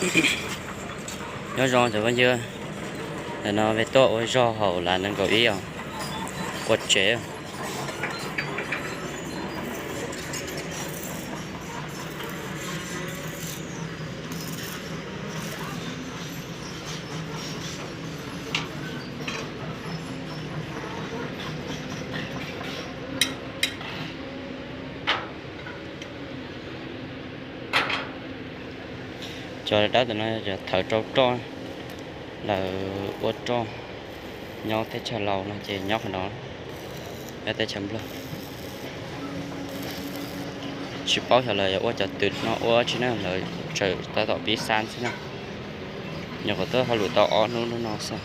Nyob zoo cov phooj ywg, ntawm no peb tuaj ua zog hauv lab nees nkaum ib os, ua tsev. Cov dawb tam no yog thawv rau roj, lawv ua roj nyob teb chaws Laus no ces nyob qhov no, nyob teb chaws Nplog. Tsis paub xyov lawv yuav ua cov twm no ua tsi na, lawv tseem tab tom pib xab xwb na. Nyuam qhuav tuaj hauj lwm tau ob hnub hnub no xwb.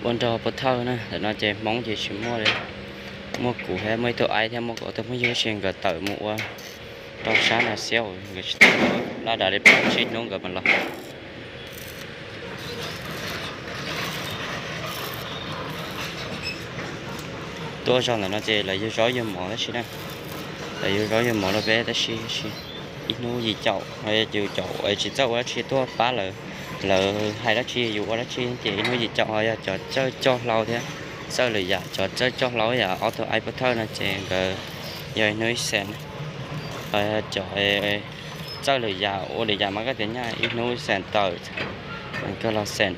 Ua nrog pov thawj na, ntawm no ces Hmoob ces tsis muaj li, muaj kuv thiab muaj ib tug aib thiab muaj ob tug phooj ywg tab sis nkawd tawm mus ua rau sab no xwb, nkawd tsis tau, laj dav li plaub tsib hnub nkawd mam los. Tuaj zog ntawm no ces lawv yug zaub yug mov tab sis na, lawv yug zaub yug mov rau peb tab sis ib hnub yim caum, yus caum tsis txawj ua dab tsi tuaj pab lawv, lawv hais dab tsi yus ua dab tsi ces ib hnub yim caum. Ho yog cov txawj coj hlau thiab txawj lwm yam, cov txawj coj hlau yam ob tug aib pov thawj no ces nkawd yog ib hnub ib xees. Ho yog cov txawj lwm yam ua lwm yam mas koj tias nyaj ib hnub ib xees tawm, kawg los xees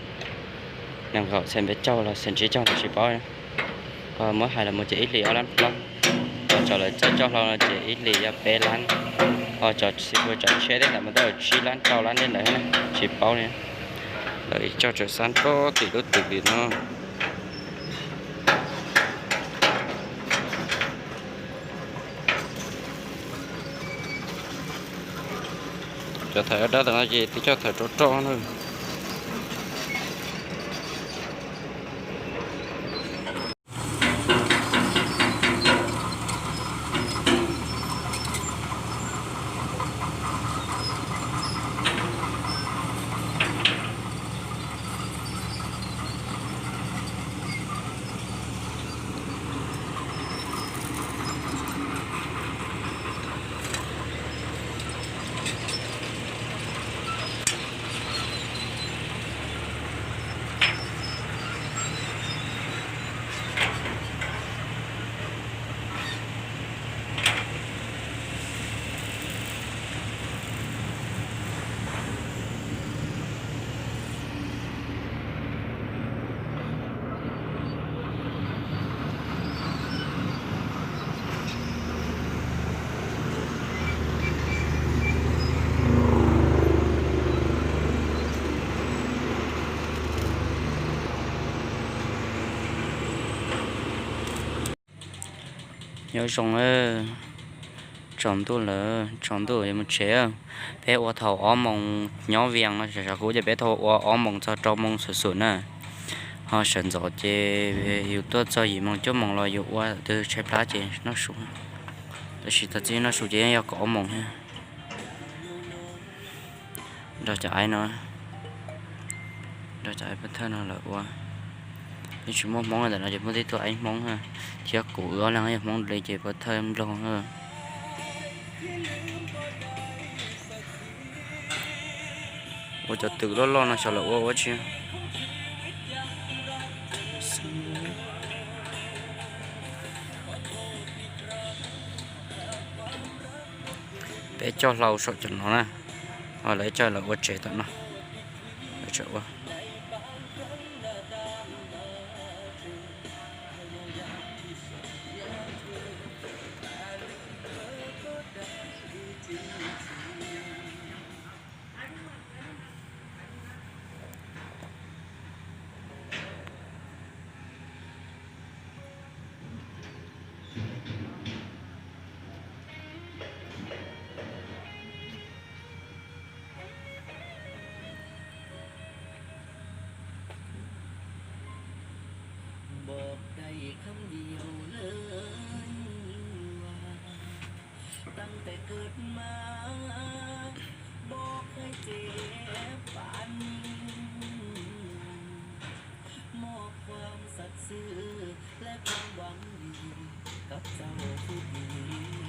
nees nkaum xees peb caug los xees tsib caug los tsis paub. Ho muab hais los mus ces ib hlis ob lab plaub, ho cov lawv txawj coj hlau no ces ib hlis yog peb lab, ho cov xib fwb cov tsheb tej ntawd mas twb tsib lab rau lab tej ntawd tsis paub li. Lawv ib tsoom tseem xab rau tim lub twm li no. Cov thawv dawb tam no ces twb coj thawv rau roj na. Nyob zoo, tsaus ntuj lawm, tsaus ntuj yuav mus tsev. Peb ua thaum ob moos nyob Vias no, sawv kuv ces peb tau ua ob moos txog rau moos xum xum na. Ho sawv ntxov ces yus tuaj txog yim moos cuaj moos los yus ua twb tshaib plab ces noj su. Tab sis tau txij noj su ces yeej yog kaum ob moos thiab. Nrog cov aib no, nrog cov aib pov thawj no lawv ua. Yeej tsis muaj Hmoob ntawm no ces muaj tib tug aib Hmoob thiab kuv wb ob leeg yog Hmoob li ces pov thawj Nplog. Ua cov twm loj loj no xyov lawv ua ua tsi. Peb coj hlau saum cov no na, ho lawv coj lawv ua tsev tom no. Lawv tseem ua. เดียวเลยว่า ตั้งแต่เกิดมา บอกเคยเจ็บปานนี้ มอบความสัตย์ซื่อ และความหวังดี กับเจ้าผู้ดี